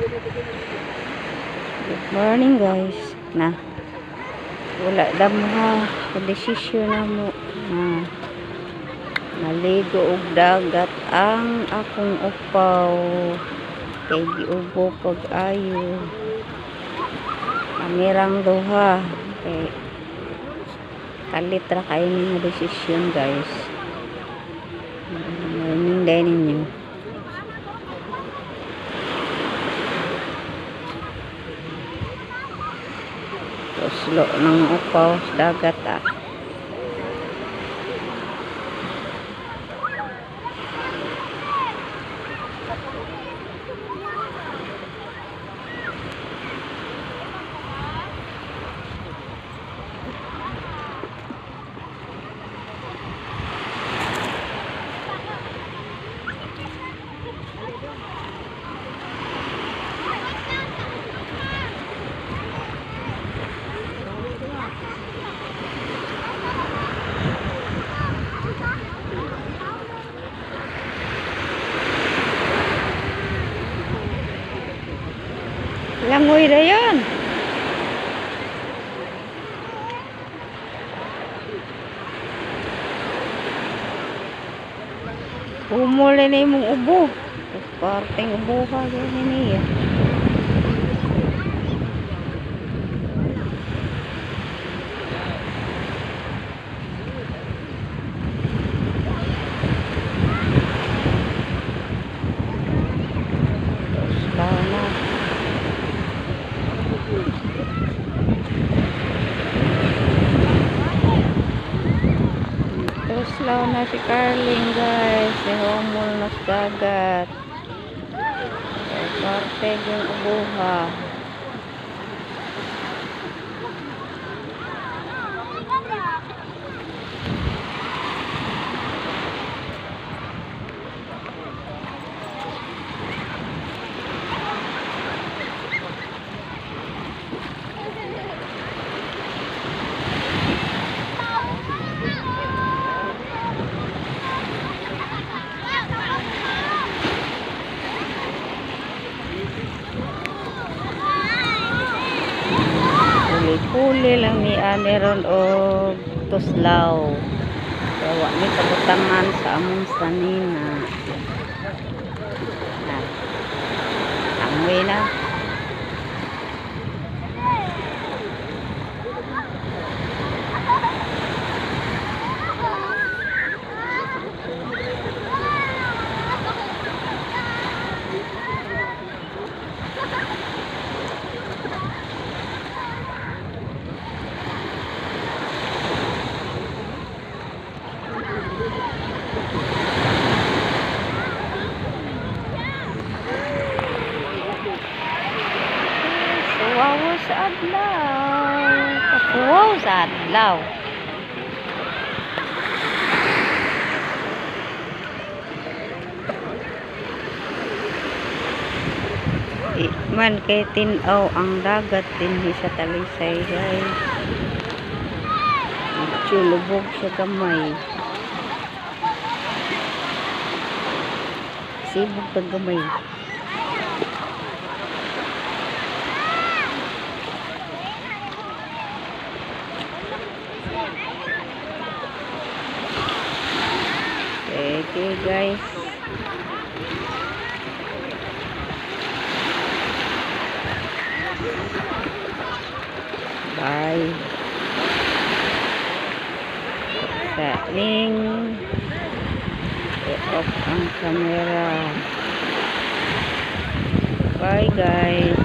Good morning, guys. Na. Wala damha sa desisyon na mo na maligo og dagat ang akong upaw kay giubo pag ayo. Kamirang duha kay kalit ra kayo ni nga desisyon, guys. Morning din ninyo. Tuslo ng upaw sa dagat ah. Langoy na yan. Humuli na imong ubo. Parteng ubo ka ganyan niya. Toslaw na. Toslaw na si Carling, guys. Si humol na sa dagat. Parte yung ubuha. Huli-huli lang ni ani ron og tuslaw. Kaya wa mi kabutangan sa among sanina. Na. Amoy na. Suwaw sa adlaw. Kasuwaw sa adlaw. Di man kay tin-aw ang dagat dinhi sa Talisay, guys. Medyo lubog siya gamay. Sibog tag gamay. Okay, guys. Bye. Sa ning i-off ang camera. Bye, guys.